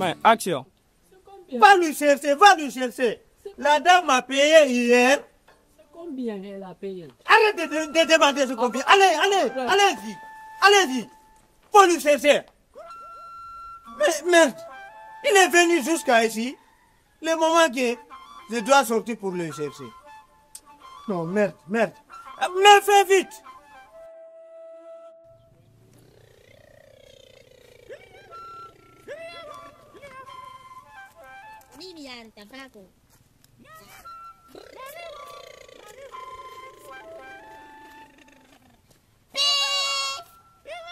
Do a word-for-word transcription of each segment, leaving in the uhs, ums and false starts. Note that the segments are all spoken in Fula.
Mais action. Va lui chercher, va lui chercher. La dame m'a payé hier. C'est combien elle a payé? Arrête de, de, de demander ce qu'on vit. Allez, allez, allez-y. Allez-y. Faut lui chercher. Mais merde. Il est venu jusqu'à ici. Le moment que je dois sortir pour le chercher. Non, merde, merde. Mais fais vite. Mimi yanta bako.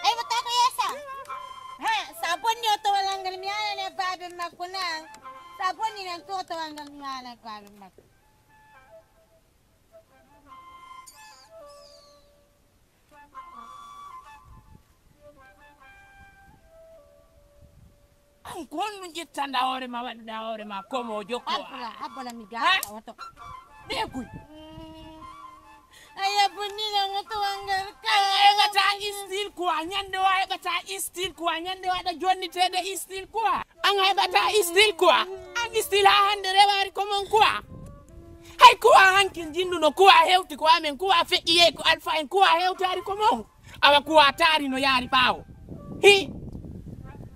Ay mo tako yesa. Ha, sa bonni o towal ngal mi ala le babe makko na. Sa bonni nan to towal ngal mi ala babe makko. An ko honno ƴettanda hoore ma, waɗuɗa hoore ma komo o jokko? Abbola, abbola mi ga oto. Ɓe kuy. Aya bonnina moto wangal. An heɓata istil quoi, ñande wa heɓata istil quoi, ñande waɗa jonnitede istil quoi. An heɓata istil quoi. An istil ha hande rewari ko mon quoi. Hay quoi hankin jinnuno quoi hewti ko amen quoi feƴƴi yey ko alfa en quoi hewtari ko mon. Awa kuwa taari no yaari ɓaawo. Hi.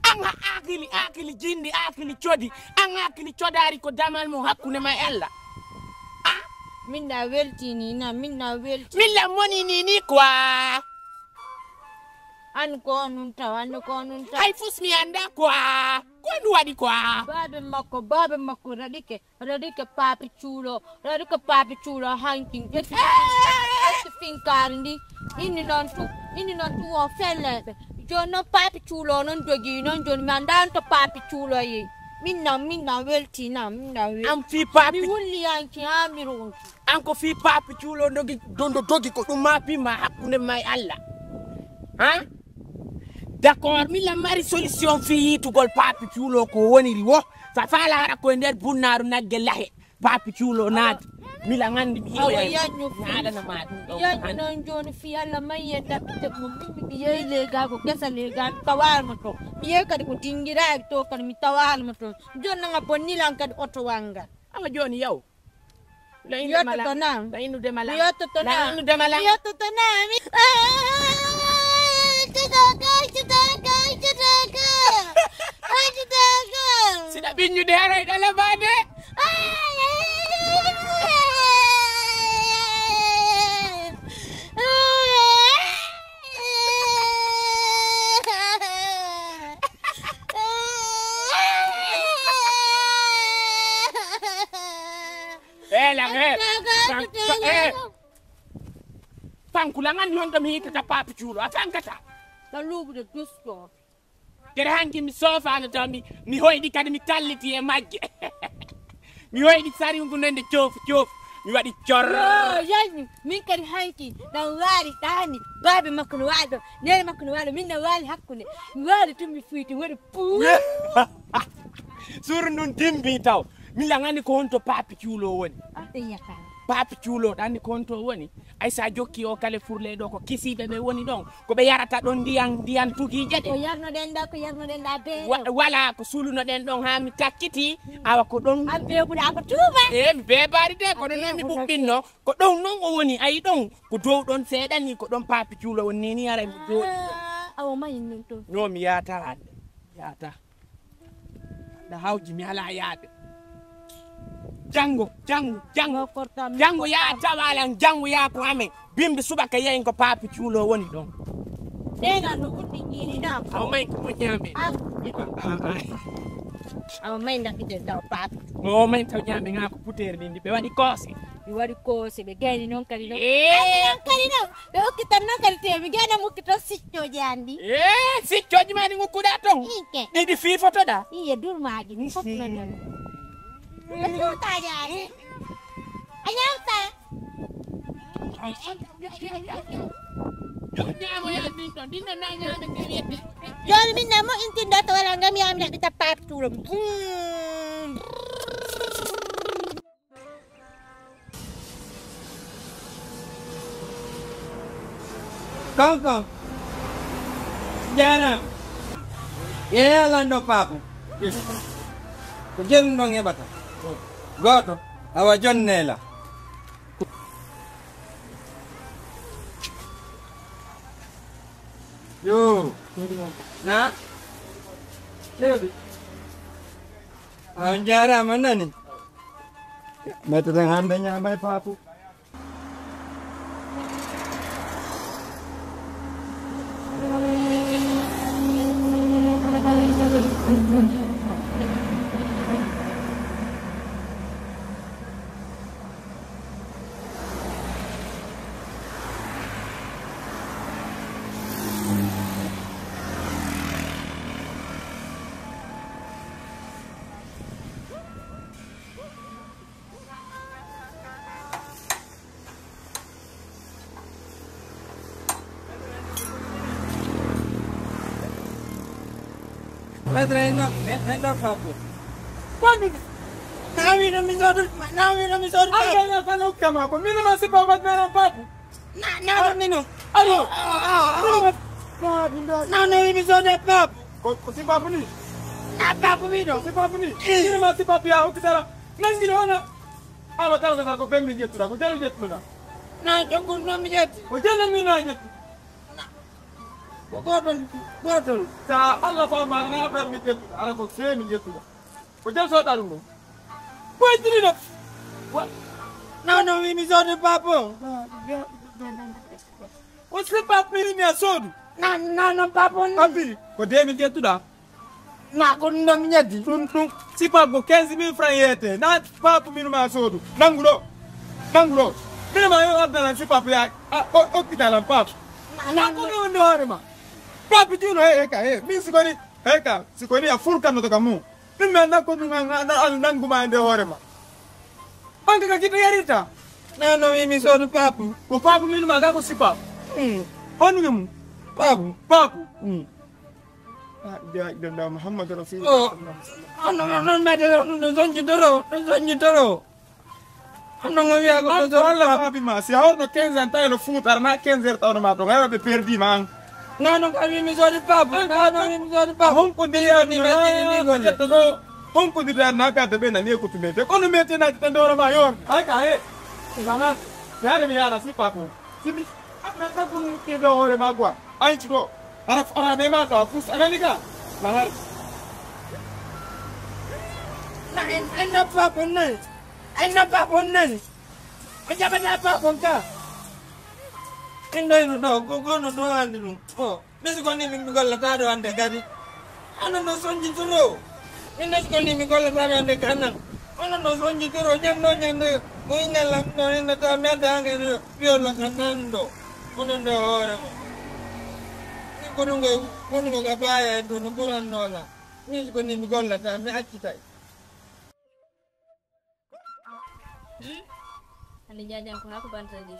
An ha akili, akili jindi, akili codi. An akili codaari ko damal mo hakkunde ma e Allah. Ah. Min na weltini na, min na welti. Min na moni ni ni quoi. An ko nun taw, an ko nun taw. Hay fus mi anda quoi. Ko ndu waɗi quoi. Babe makko, babe makko raɗike. Radike papi cuulo, radike papi cuulo hankin. Eti, eti finkari ndi. Inni non tu, inni non tu o felleɓe. Joni non papi cuulo non dogi non joni mi andan to papi cuulo yi. Min na, min na welti na, min na welti. Am fi papi. Mi wulli yanki ha mi ronki. An ko fi papi cuulo dogi, dondo dogi ko ɗum ma pimma hakkunde ma e Allah. Ha? D'accord, mi la mari solution fi yitugol papi cuulo ko woniri wo. Sa fala hara ko e nder bunnaaru nagge lahe. Papi cuulo naati. Mila ngandi mi awa yiway. Yanyo fi. Naɗana ma ɗum ɗo. Yanyo non joni fi Allah mayye daɓɓite mo min mi yeyi legago gesa legago tawama to. Mi yeyi kadi ko dingiraɗi to kadi mi tawama to. Joni nanga bonnilan kadi oto wangal. Awa joni yaw. La innu de mala. Yottoto na. La innu de mala. Yottoto na. La innu de mala. Yottoto na. Mi. Ay, citaka, citaka, citaka. Ay, citaka. Sida binyu de haray dala bade. Eh, lang, eh. Lang, eh. Panku lang, ano yung gamitin sa papi chulo? Asan ka sa? Nalubo na gusto. Kere hanki mi sofaano taw mi mi hoyɗi kadi mi talliti e majje. Mi hoyɗi saringu nde nde coofu coofu mi waɗi cor. Yo, yanni min kadi hanki ɗan waali ɗaani baabe makko no waali ɗo nene makko no waali ɗo min na waali hakkunde mi waali tun mi fuyti waɗi puu. Suuru ndun timbi taw mi langani ko honto papi cuulo woni. Papi cuulo ɗanni ko honto woni. Ay sa jokki o kale furle ɗo ko kisiɓe ɓe woni ɗon ko ɓe yarata ɗon ndiyan ndiyan tugiije ɗe. Ko yarnoɗen ɗa ko yarnoɗen ɗa be wala ko sulunoɗen ɗon ha mi takkiti awa ko ɗon. An bebuɗa ko tuuba. E mi bebari de kono non mi ɓuɓɓinno ko ɗon non o woni ayi ɗon ko dow ɗon seeɗani ko ɗon papi cuulo on nini aray mo dow. Awo mayi non to. No mi yata hande yata. Nda hawji mi ala yaade. Jango, jango, jango. Jango ya tawalan, jango ya ko amen. Bimbi subaka yayin ko papi cuulo woni ɗon. Nena no wundi ñiini na. Aw may ko ñaame. Aw may ndaɓɓite taw papi. O may taw ñaame nga ko putere ɗin ɓe waɗi koose. Mi waɗi koose ɓe gayni noon kadi ɗo. Ee. Kadi ɗo ɓe okkitan noon kadi te mi gayna mukki toon siccooji anndi. Ee siccooji ma ɗi ngukkuɗa toon. Inke. Ɗiɗi fiifotoɗa. Iye durmaaji ɗi fof noon noon. Ɓe tuutaaji ani. A ñaamta. Jooni min ne mo intinɗo to wala ngam yaami naɓi tappaaki tuuro. Kankan. Jana. Yaya lando papo. Ko jelu ɗon heɓata. Gooto, awa jon neela. Yo. Na? Lewbi. A on jaaraama nani? Meteten hannde ñaama e paapu. Maître, en ɗo, en, en ɗo papu. Kwani? Na wino mi sodu, na wino mi sodu. Ay, ay, ay, fana ukama ko. Mino ma sipa wat na papu. Na, na wino. Ayo. Ah, ah, ah. Na, na wino mi sodu papu. Ko, ko si papu ni? Na papu mi do. Si papu ni? Eh. Mino ma si papu ya ukitara. Nangi do na. Awa tara ko femmi jettuda, ko jalo jettuda. Na jogun no mi jetti. Ko jalo mi na jetti. Ko gootol, gootol. Sa Allah faamaaka na affaire mi ƴettuɗo, ara ko feewi mi ƴettuɗo. Ko jam soɗɗa ɗum ɗo. Ɓoytiri ɗo. Wa-, non, non, mi, mi soodi papo. Ko si papo mi, mi a soodu. Na, na, non, papo ni. Papi, ko deux mille ƴettuɗa. Na, ko ɗum ɗo mi ƴetti. Ɗum, ɗum, si papo ko quinze mille francs yeete. Na, papo mi, ma soodu. Nangu ɗo. Nangu ɗo. Mino ma yo ordonnance si papo ya. A, o, hôpital am papo. Na, na, na, ko ɗum ɗo hoore ma. Papi juuno, he, he, ka, he, min sikoni, he, ka, sikoni a furkannoto ka mum. Min mi annda ko ɗum an, an, an nannguma e nder hoore ma. An ka, ka kiɗɗo yarirta. Na, no, mi, mi soodu papu. Ko papu min ma, ka ko si papu. Hmm. Honɗum e mum? Papu. Papu. Hmm. Ah, Muhammadu Rasulullah. Oh. Sallallahu alaihi wasallam. Ah, non, non, non, mais de, non, non, sonji doro, non, sonji doro. Am no wiya ko to Allah papi ma, si a horno quinze ans tawi no fuutar na quinze heures tawno ma to ngara ɓe perdi ma an. Na no ka mi mi sodi papu, na no mi mi sodi papu. Hon ko ndi ya ni me ni ko to do. Hon ko ndi na ka de be na ne ko tume. Te kono me te na ta ndoro ma yor. Ay ka he. Sana. Ya de mi ya na si papu. Si mi. Am na ka kun ke do hore ma kwa. Ay tro. Ara ara me ma to kus ara ni ka. Mahar. Na en en na papu na. Ay, na papo on nani? O jaɓata papo on ka? En ɗo ino ɗo, ko kono ɗo andi ɗum. O, ɓe si ko ni min mi gollata ɗo ande kadi. Ano no sonji turo. Min no si ko ni mi gollata ɗo ande kanan. Ono no sonji turo, ñande o ñande. Mo ina lam no ina ta mi ande hange ɗo. Wiyo lo kanan ɗo. Kono nde hoore mo. Ni kono ngo, kono ngo ka baya en ɗo no ɓuranno la. Min si ko ni mi gollata, mi accitay. Hande jajan ko hako banta di.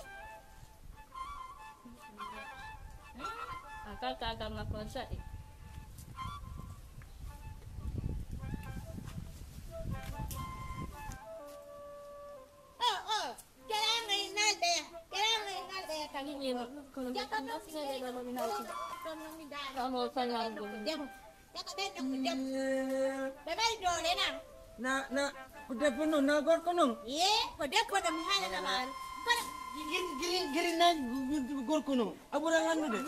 Akal kakal makon sa e. Oh, oh. Kela ngai nalde. Kela ngai nalde. Kami ni. Jaka kami. Kami ni. Kami ni. Kami ni. Ɓe mari doole na? Na, na, ko debbo noon, na gorko noon? Ye, ko debbo ɗo mi haalana ma. Kono giri, giri, giri na gorko noon. A ɓura anndude.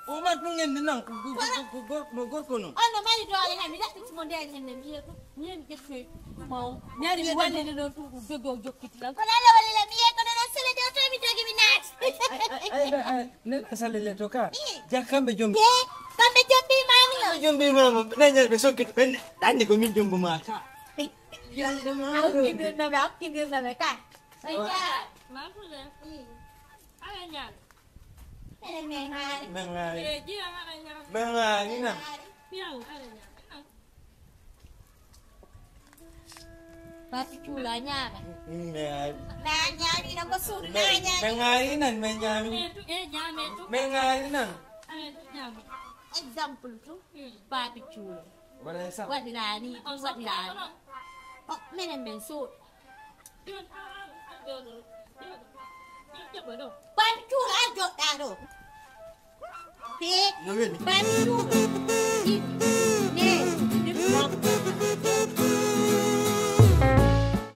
O ma tun en nan ko, ko, ko, ko gor-, ko gorko noon. On no mari doole na, mi ɗaɓɓiti mo nden hannde, mi yeeto, mi yehi mi ƴettoy. Maw, ñaari mi wallini ɗon ɗum, ɗum dogo jokkiti lan. Kono Allah wallila, mi yehi kono noon sele de, to mi dogi, mi naati. Ay, ay, ay, ay, ay. Neɗɗo salele to ka. Eh. Ja kamɓe jombi. Eh, kamɓe jombi mami. Kamɓe jombi mama. Nanya ɓe sokki ɓen. Ɗanni ko min jombo ma ka. Yalla ma. Akkindirno ɓe, akkindirno ɓe ka. Ay, ja. Mafude. Mm. Ala ñaan. Ene men haali. Men haali. Eh, jiya ala ñaan. Men haali na. Piyan ala ñaan. Papi Cuulo a ñaama. Min mi ñaami. Na ñaami na ko suudu na ñaami. Min ñaami nan, min ñaami. Min ñaami nan. Exemple tu, Papi Cuulo. Waɗa sa. Waɗiraani, waɗiraani. Oh, menen men so. Papi Cuulo a joɗɗa ɗo. He. No weli. Papi Cuulo.